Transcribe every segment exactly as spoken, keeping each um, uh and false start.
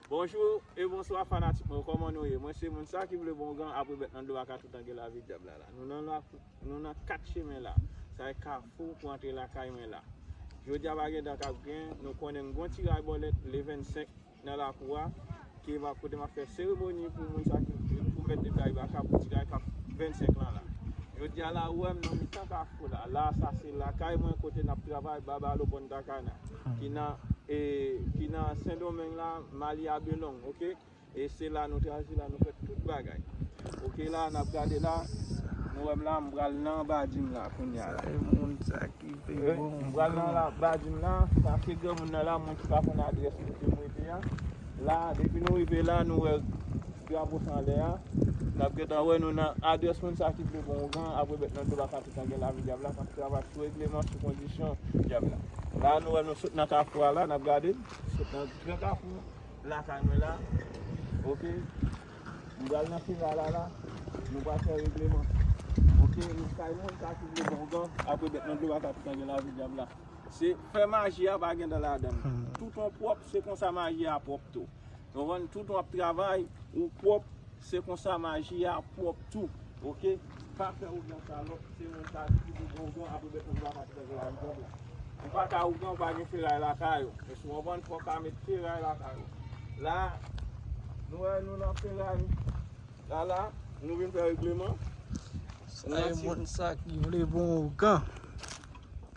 Bonjou e bonswa fanatik mwen, kòman nou ye? Mwen se moun sa ki vle bon ougan, apre bèt nan dlo a ka tout angle lavi dyab la la. Nou nan la, nou nan kat chemen la. Sa e kafou pou antre lakay mwen la. Jodi a pa gen dan k ap gen, nou konnen m gon tiray bòlèt le vennsenk nan lakou a, ki va kote m ap fè seremoni pou moun sa ki pou mèt de kay baka pou tiray k ap vennsenk lan la. Jodi a la ou wè m nan mitan kafou la. La sa se lakay mwen kote n ap travay Babalo Punta Cana, ki nan e, ki nan Sendomeng la, Mali a Belong, oke? E se la nou traje la, nou fè tout bagay. Oke, la n ap gade la, nou wè m la, m pral nan anba dim la kounya la. Sa e moun sa ki vle bon. M pral nan anba dim la, sa se granmoun nan la, moun ki pa konn adrès kote m rete a. La, depi nou rive la, nou wè drapo sa anlè a. N ap gentan wè nou nan adrès moun sa ki vle bon ougan, apre bèt nan dlo baka tout angle lavi dyab la, k ap travay sou regleman, sou kondisyon dyab la. La, nou wè nou sot nan kafou a la, n ap gade, sot nan gran kafou lakay mwen la. Oke. M pral nan feray la la. Nou pral fè regleman. Oke, nou kay moun sa ki vle bon ougan, apre bèt nan dlo baka tout angle lavi dyab la. Se fè maji a pa gen dan ladan l. Tout on pwòp, se konsa maji a pwòp tou. Ou konprann? Tout on ap travay, ou pwòp, se konsa maji a pwòp tou. Oke? Pa fè ougan salòp, se moun sa ki pou bon ougan, apre bèt moun pa ka fè lavi tankou. Ou pa ka ougan, ou pa gen feray lakay ou. Èske w konprann? Fò w ka met feray lakay ou. La, nou wè nou nan feray. La, la, nou vin fè regleman. Sa e moun sa ki vle bon ougan.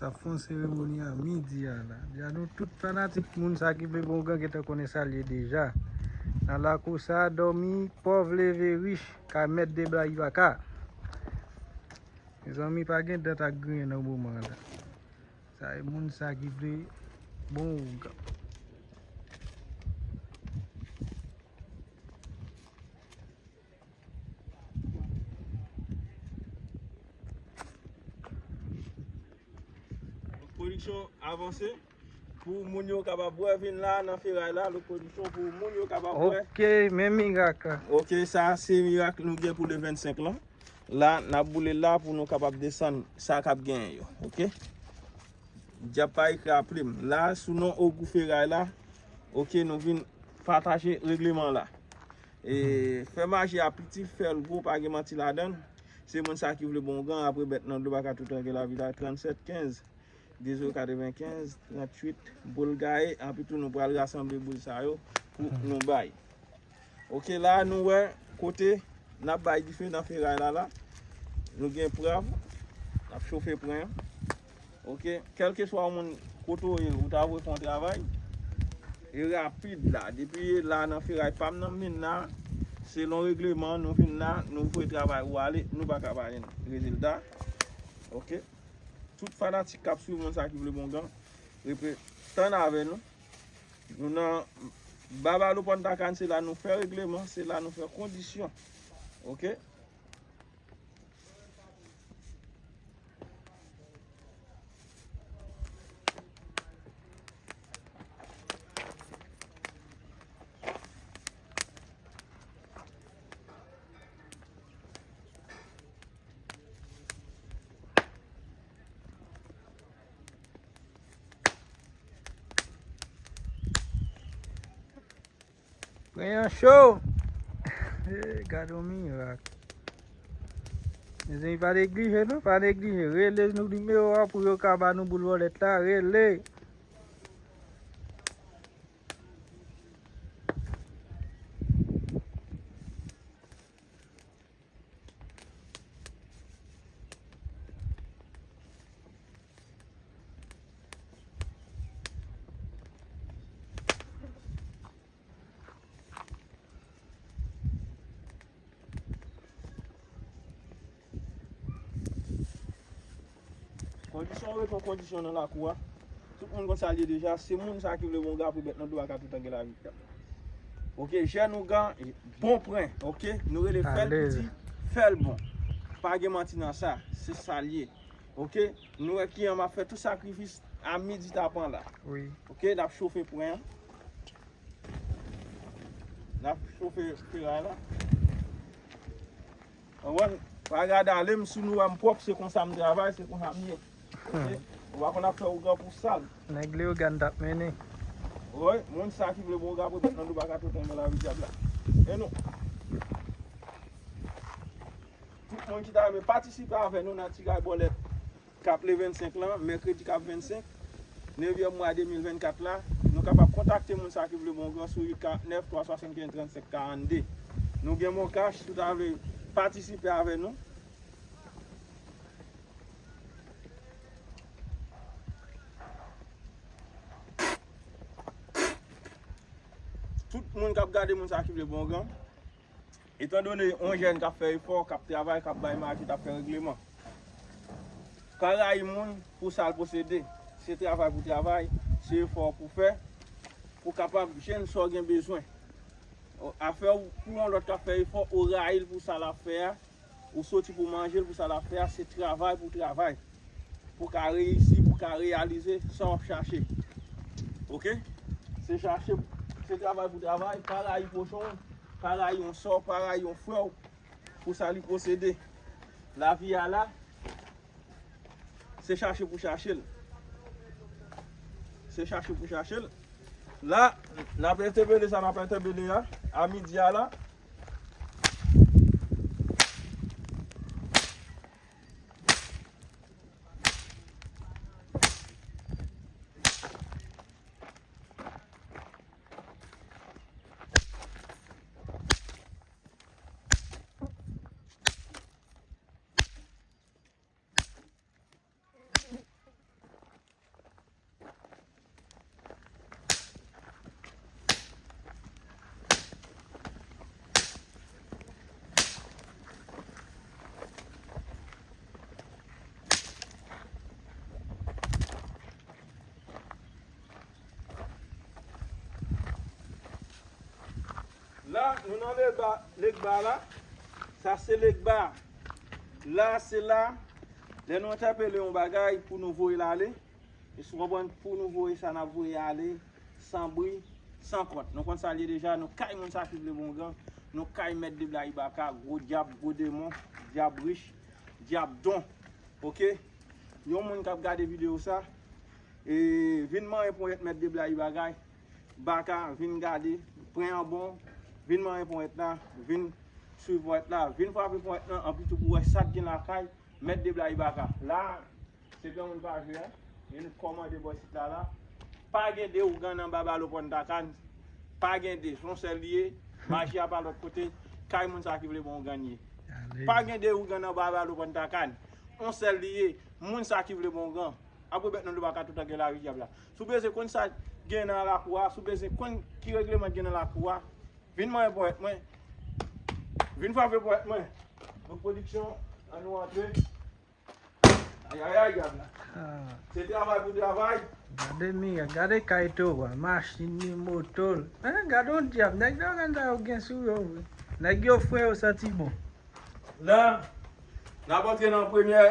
T ap fè yon seremoni a midi a la. Di a nou tout fanatik moun sa ki vle bon ougan gentan konnen sa l ye deja. Nan lakou sa, dòmi pòv leve rich, kay mèt de blag baka. Mezanmi, pa gen dan t ap griyen nan moman an la. Sa e moun sa ki vle bon ougan. Pwodiksyon avanse. Pou moun yo kapab wè, vin la nan feray la, lòt pwodiksyon pou moun yo kapab wè. Oke, men mirak la. Oke, sa se mirak nou gen pou le vennsenk lan. La, n ap boule la pou nou kapab desann sa k ap genyen yo. Oke? Dyab pa ekri a plim. La, sou non Ogou Feray la, oke, nou vin pataje regleman la. E, fè maji a piti, fè l gwo, pa gen manti ladan l. Se moun sa ki vle bon ougan, apre bèt nan dlo baka tout angle lavi la, trannsèt kenz, de zewo katrevenkenz, tranntuit, boul gaye, anpi tou nou pral rasanble boul sa yo pou nou bay. Oke, la nou wè kote n ap bay dife nan feray la la. Nou gen pran, n ap chofe pran an. Oke, kèlkeswa moun kote w ye, ou ta vle fè yon travay, e rapid la. Depi la nan feray pa m nan min la, selon regleman, nou vin la, nou voye travay ou ale, nou pa ka bay rezilta. Oke. Tout fanatik k ap swiv moun sa ki vle bon ougan, rete tann avè nou. Nou nan Babalo Punta Cana, se la nou fè regleman, se la nou fè kondisyon. Oke? Pran yon cho. Eh, gade yon mirak. Mezanmi, pa neglije non, pa neglije. Rele nou nimewo a pou yo ka ba nou boul bòlèt la, rele. Kondisyon, ou ret yon kondisyon nan lakou a. Tout moun konn sa l ye deja. Se moun sa ki vle bon ougan pou bèt nan dlo a ka tout angle lavi. Oke, jèn ougan, bon pran. Oke, nou rele fè l piti, fè l bon. Pa gen manti nan sa. Se sa l ye. Oke, nou wè ki an m ap fè tout sakrifis a midi tapan la. Wi. Oke, n ap chofe pran an. N ap chofe feray la. Konprann? Pa gade ale m, si nou wè m pwòp, se konsa m travay, se konsa m ye. Oke? Ou pa konn ap fè ougan pou sal. Nèg Leyogàn t ap mennen. Woy, moun sa ki vle bon, gade pèt nan dlo baka tout andan lavi dyab la. E nou, tout moun ki ta renmen patisipe avè nou nan tiray bòlèt k ap le vennsenk lan, mèkredi k ap vennsenk, nevyèm mwa de mil vennkat la, nou kapab kontakte moun sa ki vle bon gran sou uit karant nèf, twa swasannkenz, trannsenk karannde. Nou gen MonCash, si w ta vle patisipe avè nou. Tout moun k ap gade moun sa ki vle bon gran, etandone yon jèn k ap fè efò, k ap travay, k ap bay mache, k ap fè regleman, pa rayi moun pou sa l posede. Se travay pou travay, se efò pou fè, pou kapab jwenn sa w gen bezwen. Afè w pou yon lòt k ap fè efò, ou rayi l pou sa l ap fè a, ou soti pou manje l, pou sa l ap fè a, se travay pou travay. Pou ka reyisi, pou ka reyalize sa w ap chache. Oke? Se chache, se travay pou travay, pa rayi pwochen w, pa rayi yon sè w, pa rayi yon frè w, pou sa li posede. Lavi a la, se chache pou chache l. Se chache pou chache l. La, n ap entèbele sa n ap entèbele a, a midi a la. La, nou nan legba, legba la. Sa se legba. La, se la. Lè nou entèpele yon bagay pou nou voye l ale, e si w konprann, pou nou voye sa n ap voye ale san bri, san kont. Nou konn sa l ye deja, nou kay moun sa ki vle bon gran, nou kay mèt de blayi baka, gwo dyab, gwo demon, dyab rich, dyab don. Oke? Yon moun k ap gade videyo sa, e vin manyen ponyèt mèt de blayi bagay, baka, vin gade, pran yon bon, vin manyen ponyèt la, vin swiv ponyèt la, vin frape ponyèt lan, anpi tou pou wè sa k gen lakay, mèt de blayi baka. La, se granmoun pa jwe a, e nou kòmande bò isit la la. Pa gen de ougan nan Babalo Pòntakàn, pa gen de, se yon sèl li ye, maji a pa lòt kote, kay moun sa ki vle bon ougan ye. Pa gen de ougan nan Babalo Pòntakàn, yon sèl li ye, moun sa ki vle bon ougan. Apre bèt nan dlo baka tout andan lavi dyab la. Si w bezwen konn sa gen nan lakou a, si w bezwen konn ki regleman gen nan lakou a, vin manyen ponyèt mwen. Vin frape ponyèt mwen. Donk pwodiksyon, ann nou antre. Ayayay, dyab la. Se travay pou travay. Gade mirak, gade kay Towa, machin li, moto l. Hein, gade yon dyab, nèg yo gen sa yo gen sou yo vre. Nèg yo fre yo santi bon. La, n ap antre nan premyè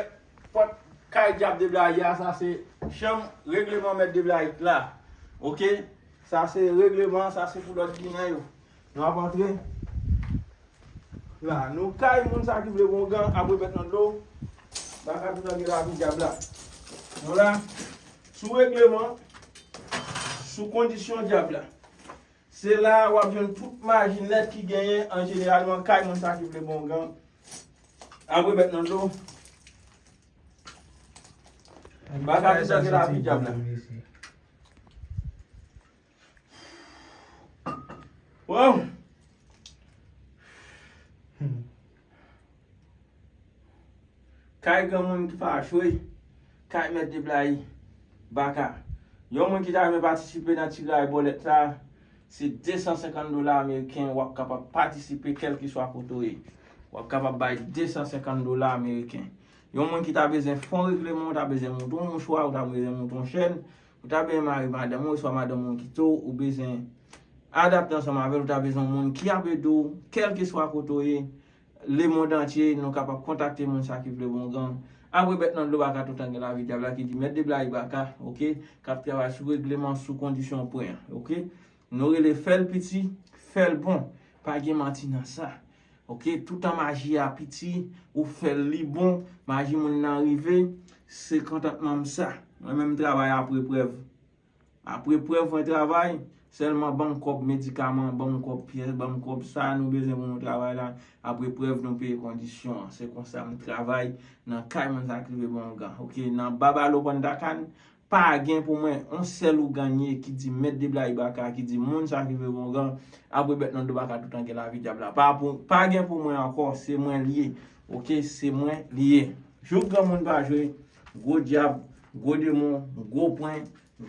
pòt kay dyab de blayi a, sa se chanm regleman mèt de blayi la. Oke? Sa se regleman, sa se pou lòt kliyan yo. Nou ap antre. La, nou kay moun sa ki vle bon gran, apre bèt nan dlo, baka tout andan lavi dyab la. Nou la, sou regleman, sou kondisyon dyab la. Se la w ap jwenn tout maji nèt ki genyen an jeneralman kay moun sa ki vle bon gran. Apre bèt nan dlo. Baka tout andan lavi dyab la. Wow! Kay granmoun ki pa jwe, kay mèt de blayi baka. Yon moun ki ta renmen patisipe nan tiray bòlèt sa, se de san senkant dola ameriken, w ap kapab patisipe kèlkeswa kote w ye. W ap kapab bay de san senkant dola ameriken. Yon moun ki ta bezwen fè yon regleman, ou ta bezwen monte yon mouchwa, ou ta bezwen monte yon chèn, ou ta bezwen mare madanm ou, oswa madanm ou kite w, ou bezwen adapte ansanm avè l, ou ta bezwen yon moun ki ap ede w, kèlkeswa kote w ye, lemonn antye, nou kapab kontakte moun sa ki vle bon gran. Apre bèt nan dlo baka tout andan lavi dyab la ki di mèt de blayi baka, oke, k ap travay sou regleman, sou kondisyon pwen an, oke. Nou rele fè l piti, fè l bon. Pa gen manti nan sa. Oke, toutan maji a piti, ou fè l li bon, maji moun nan rive, se kontantman m sa. Mwen menm m travay apre prèv. Apre prèv mwen travay, sèlman ban m kòb medikaman, ban m kòb pyès, ban m kòb sa nou bezwen pou nou travay la. Apre prèv nou peye kondisyon an. Se konsa m travay nan kay moun sa k rive bon ougan. Ok, nan Babalo Pandakan, pa gen pou mwen on sèl ougan ye ki di mèt de blayi baka, ki di moun sa k rive bon ougan, apre bèt nan do baka tout an gen lavi dyab la. Pa, pou, pa gen pou mwen ankò, se mwen li ye. Ok, se mwen li ye. Jouk granmoun pa jwe, gwo dyab, gwo demon, gwo pwen,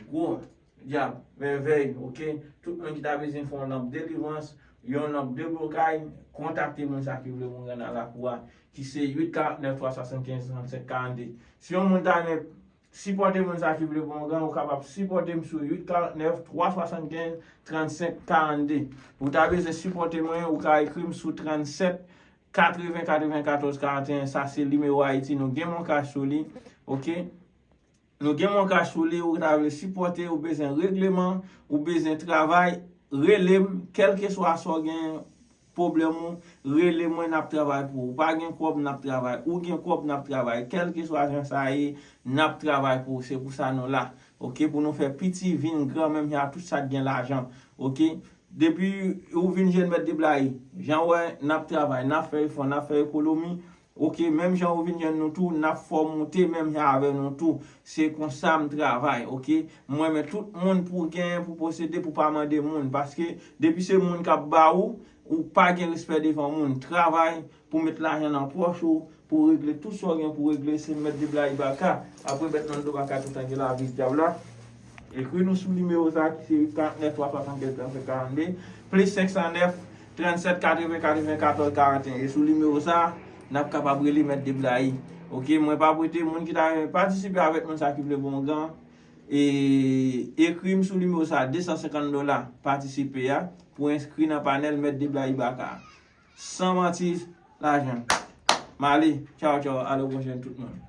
gwo dyab, mèvèy, ok? Tout moun ki ta bezwen fè yon lanp delivrans, yon lanp deblokay, kontakte moun sa ki vle moun nan lakou a, ki se uit karant nèf twa swasannkenz trannsenk karannde. Si yon moun ta renmen sipòte moun sa ki vle moun nan, ou kapab sipòte m sou uit karant nèf twa swasannkenz trannsenk karannde. Ou ta bezwen sipòte mwen, ou ka ekri m sou trannsèt katreven katrevenkatòz karanteyen, sa se nimewo Ayiti, nou gen MonCash sou li, ok? Nou gen MonCash sou li, ou ta vle sipòte, ou bezwen regleman, ou bezwen travay, rele m, kèlkeswa sa w gen pwoblèm ou, rele mwen, n ap travay pou ou. Ou pa gen kòb, n ap travay. Ou gen kòb, n ap travay. Kèlkeswa jan sa ye, n ap travay pou ou. Se pou sa nou la. Ok, pou nou fè piti vin gran, menm jan tout sa k gen lajan. Ok, depi ou vin jwenn mèt de blayi, jan w wè, n ap travay, n ap fè efò, n ap fè ekonomi. Ok, menm jan ou vin jwenn nou tou, n ap fè w moute menm jan avè nou tou. Se konsa m travay, ok? Mwen renmen tout moun pou genyen, pou posede, pou pa mande moun. Paske depi se moun k ap ba ou, ou pa gen respè devan moun. Travay pou met lajan nan pòch ou, pou regle tout sa w gen pou regle, se mèt de blayi baka. Apre bèt nan do baka tout an gen lavi dyab la. Ekri nou sou nimewo sa ki se uit karant nèf twa swasannkenz trannsenk karannde, plis senk san nèf trannsèt katreven katrevenkatòz karanteyen. E sou nimewo sa, n ap kapab rele mèt de blayi. Ok, mwen pa prete moun ki ta renmen patisipe avèk moun sa ki vle bon ougan. E ekri m sou nimewo sa, de san senkant dola patisipe a pou enskri nan panèl mèt de blayi baka. San manti, lajan. M ale, tchaw tchaw, a la pwochèn tout moun.